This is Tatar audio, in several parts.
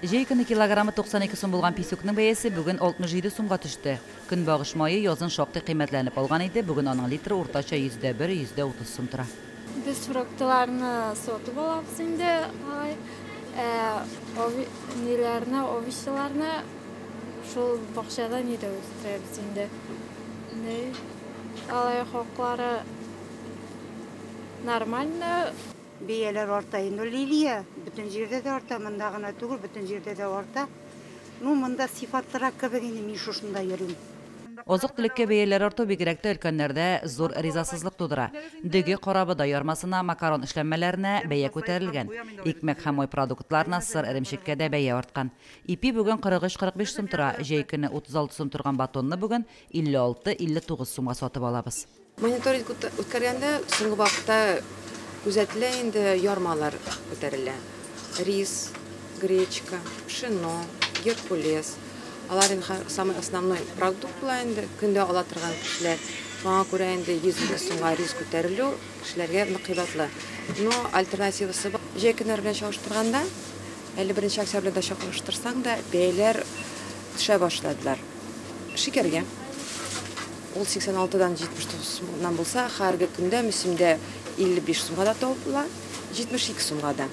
Җәй көне килограммы 92 сум булган писүкнең бәясе бүген 67 сумга төште. Көнбагыш мае язын шактый кыйммәтләнеп алган иде, бүген аның литры уртача 101, 130 сум тора. Без фруктыларны сатып алабыз инде, алай. Ә ниләрне, овощиларны шул бакчада нидә үстерәбез инде. Ни, алай хаклары нормально. Бәяләр арта инде, Лилия, бөтен җирдә дә арта, монда гына түгел, бөтен җирдә дә арта. Ну, монда сыйфатлырак кебек инде, мин шушында йөрим. Азык-төлеккә бәяләр арту бигрәк тә өлкәннәрдә зур ризасызлык тудыра. Дөге, карабодай ярмасына, макарон эшләнмәләренә бәя күтәрелгән. Икмәк һәм май продуктларына, сыр, эремчеккә дә бәя арткан. Ипи бүген 43-45 сум тора, җәй көне 36 сум торган батонны бүген 56-59 сумга сатып алабыз. Мониторинг үткәргәндә соңгы вакытта күзәтелә инде, ярмалар күтәрелә. Рис, гречка, пшено, геркулес. Алар инде самый основной продукт була инде, көндә ала торган кешеләр. Шуңа күрә инде 100 сумга рис күтәрелү кешеләргә нык кыйбатлы. Но альтернативасы бар. Җәй көннәре белән чагыштырганда, әле 1 октябрьдә чагыштырсаң да, бәяләр төшә башладылар. Шикәргә ул 86-дан 79 сумнан булса, хәзерге көндә Мөслимдә 55 сумга да табыла, 72 сумга да.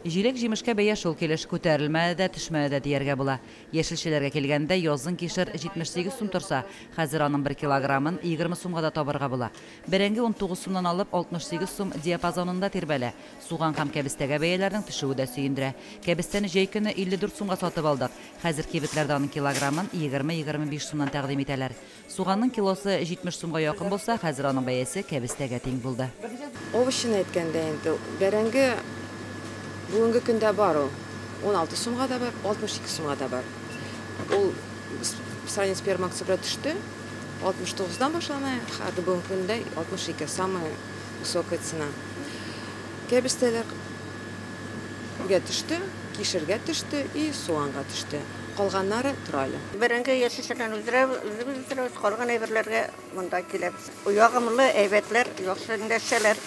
Җиләк-җимешкә бәя шул килеш күтәрелмәде дә, төшмәде дә дияргә була. Яшелчәләргә килгәндә, язын кишер 78 сум торса, хәзер аның 1 килограммын 20 сумга да табарга була. Бәрәңге 19 сумнан алып 68 сум диапазонында тирбәлә. Суган һәм кәбестәгә бәяләрнең төшүе дә сөендерә. Кәбестәне җәй көне 54 сумга сатып алдык. Хәзер кибетләрдә аның килограммын 20-25 сумнан тәкъдим итәләр. Суганның килосы 70 сумга якын булса, хәзер аның бәясе кәбестәгә тиң булды. Овощины әйткәндә инде, бәрәңге бүгенге көндә бар ул. 16 сумга да бар, 62 сумга да бар. Ул по сравнению с 1 октября төште. 69-дан башлана, хәзер бүгенге көндә 62, самая высокая цена. Кәбестәләргә төште, кишергә төште и суганга төште. Калганнары тора әле. Бәрәңге яшелчәдән үстерәбез, үзебез үстерәбез, калган әйберләргә монда киләбез. Ягымлы әйбәтләр, яхшы нәрсәләр.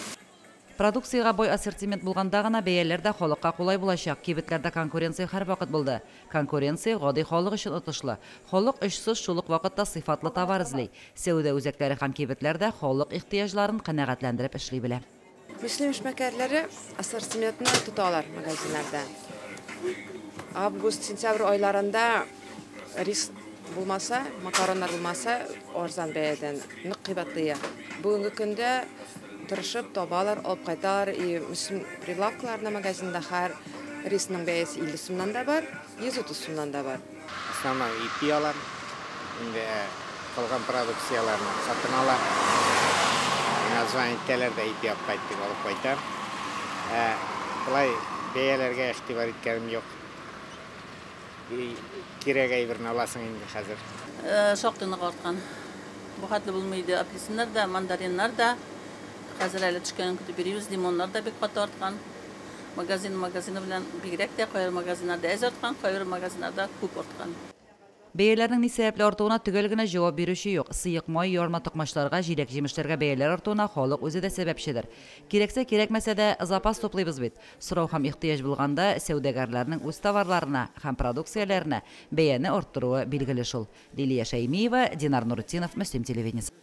Продукциягә бай ассортимент булганда гына бәяләр дә халыкка кулай булачак. Кибетләрдә конкуренция һәрвакыт булды. Конкуренция гади халык өчен отышлы. Халык очсыз, шул ук вакытта сыйфатлы товар эзли. Сәүдә үзәкләре һәм кибетләр дә халык ихтыяҗларын канәгатьләндереп эшли белә. Мөслим эшмәкәрләре ассортиментны тоталар магазиннарда. Август, сентябрь айларында рис булмаса, макароннар булмаса, арзан бәядән нык кыйбатлыя. Бүгенге көндә тырышып табалар, алып кайталар. И Мөслим прилавкаларында, магазинда һәр рисның бәясе 50 сумнан да бар, 130 сумнан да бар. Основной ипи алам, инде калган продукцияларны сатын алам. Миңа звонить итәләр дә, ипи алып кайт дип алып кайтам. Былай бәяләргә игътибар иткәнем юк. Кирәк әйберне аласың инде хәзер. Шактый нык арткан. Бу хәтле булмый иде. Апельсиннар да, мандариннар да. Хәзер әле төшкәнен көтеп йөрибез. Лимоннар да бик каты арткан. Магазин магазины белән бигрәк тә кайбер магазиннарда әз арткан, кайбер магазиннарда күп арткан. Бәяләрнең ни сәбәпле артуына төгәл генә җавап бирүче юк. Сыек май, ярма токмачларга, җиләк-җимешләргә бәяләр артуына халык үзе дә сәбәпчедер. Кирәксә, кирәкмәсә дә запас туплыйбыз бит. Сорау һәм ихтыяҗ булганда сәүдәгәрләрнең үз товарларына һәм продукцияләренә бәяне арттыруы билгеле шул. Лилия Шәймиева, Динар Нуртдинов, Мөслим телевидениесе.